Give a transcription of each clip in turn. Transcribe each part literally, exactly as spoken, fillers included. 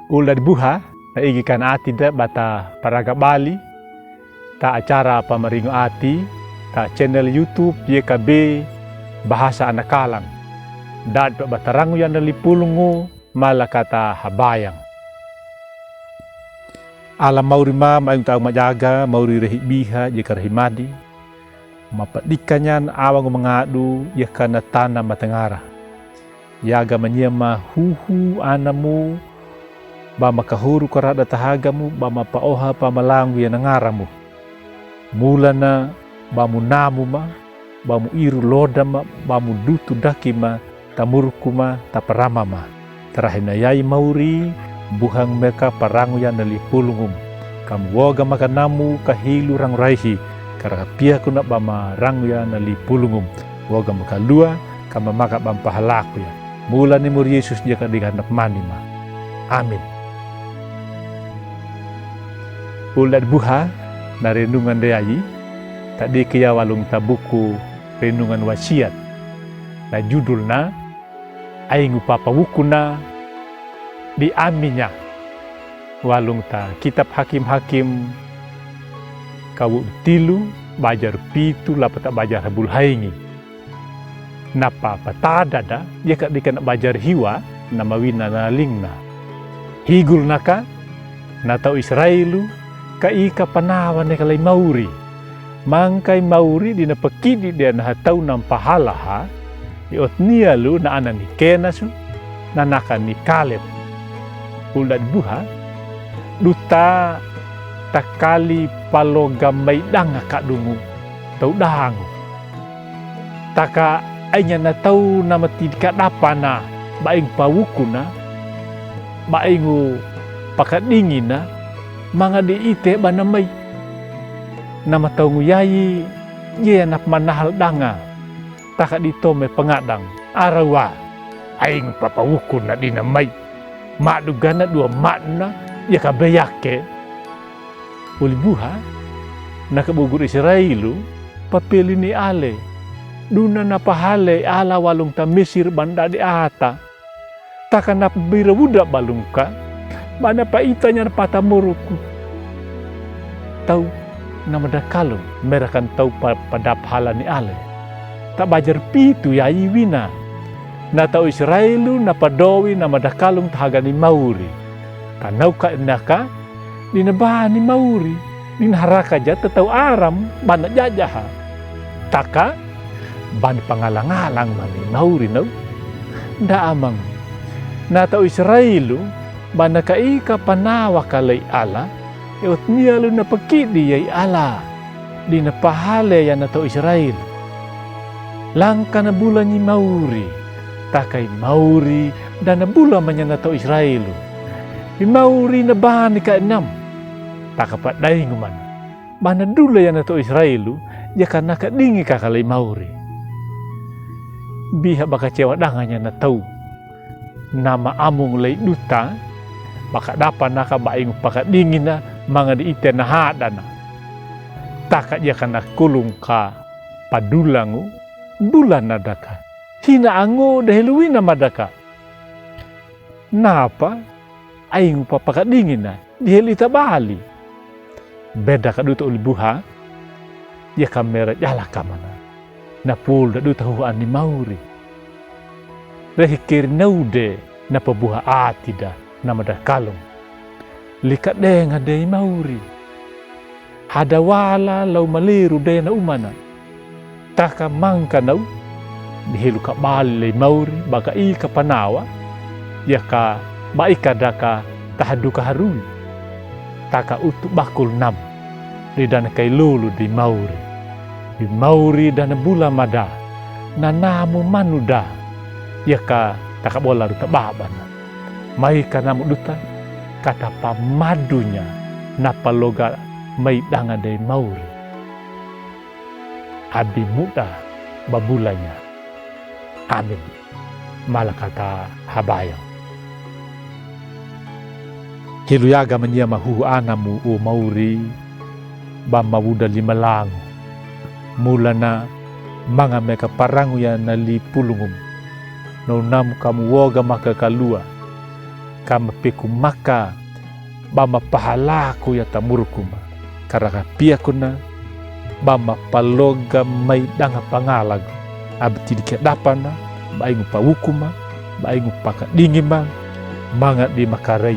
Ul dadi buha, na igi kan ati da bata paraga Bali, ta acara pamaringo ati, ta channel YouTube Y K B Bahasa Anakalang. Dad bata rangu ya na lipulungu, mala kata habayang. Ala mauri ma, ma aing ta majaga, mauri rehi biha, jeka rehi madi. Ma padika nyan awangu mangadu, jeka na tana matengara. Yaga manyia ma huhu anamu, ba ma kahuru karada tahagamu, ba ma paoha pamalangu ya na ngaramu. Mulana, ba mu namu ma, ba mu iru loda ma, ba mu dutu daki ma, ta murku ma, ta parama ma. Tarahi na yai mauri, buhang meka parangu ya na lipulungum. Kam woga maka namu, kahilu rangu raihi, kara kapiaku na ba ma rangu ya na lipulungum. Woga maka lua, kama maka ba mpahalaku ya. Mula ni muri Yesus jeka diganap mani ma. Amin. Ul dadi buha, na renungan de ayi, ta diki ya walung ta buku renungan wasiat. Na judul na, Aingu papawuku na di ami nya. Walung ta kitab Hakim-hakim, kawu tilu, bajar pitu, lapa ta bajar habul haingi. Na pa patada da, jeka dika na bajar hiwa, na mawina na lingna. Higul naka, na tau Israelu, ka ika panawa neka lei mauri. Mangka i mauri di na pakidi de na hatau na mpahalaha, i Otnielu na ana ni Kenasu, na naka ni Kaleb. Ul dadi buha, duta takali paloga mai danga kadungu, tau dangu. Taka ainga na tau na mati dika dapa na, ba aingu pawuku na, ba aingu pakadingi na, manga di ite ba na mai. Na mataungu yai, ye na manahal danga, taka di tome pangadang, arawa, aingu papawuku na di na mai. Madu gana dua madna, ya ka beyake. Uli buha, na kabugur Israelu, papeli ni ale. Duna na pahale ala walung ta Mesir banda di ata. Taka na bira wuda balung ka, ba na paita nya na pata moruku. Tau na madakalung, merakan tau pa, padap hala ni ale. Ta bajar pitu yai wina. Na tau Israelu na padowi na madakalung ta haga ni mauri. Tanau ka naka, di na ba ni mauri, di na haraka ja ta tau Aram, ba na jajaha. Taka, ba ni pangalang-alang ma ni mauri nau. Nda amang. Na tau Israelu, ba na ka ika panawa ka lei ala, e Otnielu na pakidi yai ala. Di na pahale ya na tau Israelu. Langka na bula ni mauri, taka i mauri, da na bula manya na tau Israelu. I mauri na ba ni ka enam. Taka padaingu mana. Ba na dula ya na tau Israelu, ya ka na kadingi ka ka lei mauri. Biha ba kacewa danga nya na tau. Na maamung lei duta, ba ka dapa naka ba ingu pakadingi na, manga di ite na hada na. Taka ya ka na kulung ka padulangu, dula na daka. Hina ango da helu wina ma daka. Napa, aingu papakadingi na, di helu ita bali. Beda ka duta uli buha, ya ka mera jala ka mana. Na pul da duta huha ni mauri. Rehi keri naude na pabuha ati da na madakalung. Lika denga de i mauri. Hada wala lau maleru de na umana. Taka mangka nau, di helu ka bali lei mauri, ba ka ika panawa, ya ka ba ika daka taha duka harui. Taka utu bakul nam, di dana kai lulu di mauri. Di mauri dana bula mada, na namu manu da, ya ka taka bola duta babana. Mai ka namu duta, kata pamadunya, na paloga mai danga de mauri. Abi muda babulanya. Amin. Mala kata habayang. Helu yaga mania mahuhu anamu o mauri, ba mawuda limalangu. Mulana manga meka parangu ya na lipulungum. Nau namu kamu woga maka kalua. ka ma peku maka, ba ma pahala ko yata muruk ma. Ka raka piya ko na, ba ma paloga mai danga pangala ko. Abtidi kedapa na, ba aingu pawuku ma, ba aingu pakadingi ma, manga di maka rai.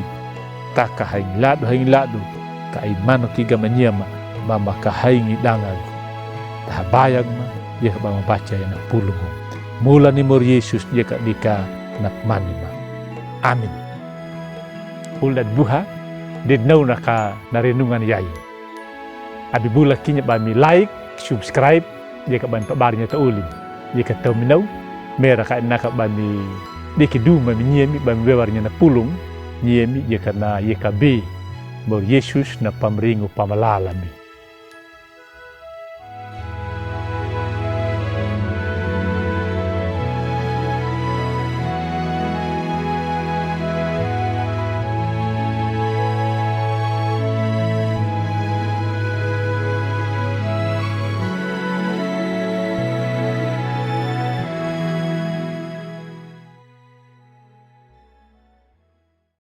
Taka haingi ladu, haingi ladu, ka ai mano ki gama nyia ma, ba maka haingi danga ko. Taha baya ko ma, yeka ba ma baca yana pulungu. Mula ni mori Yesus yeka dika na pmani ma. Amin. Ula buha, de nau naka na renungan yai. Abi bula kinya ba mi like, subscribe, yeka ba mi pabar nyata uli. Yeka tau mi nau, mera ka naka ba mi deki duma mi nyia mi ba mi wewar nyana pulung, nyia mi yeka na yeka be. Mori Yesus na pamringu pamalala mi.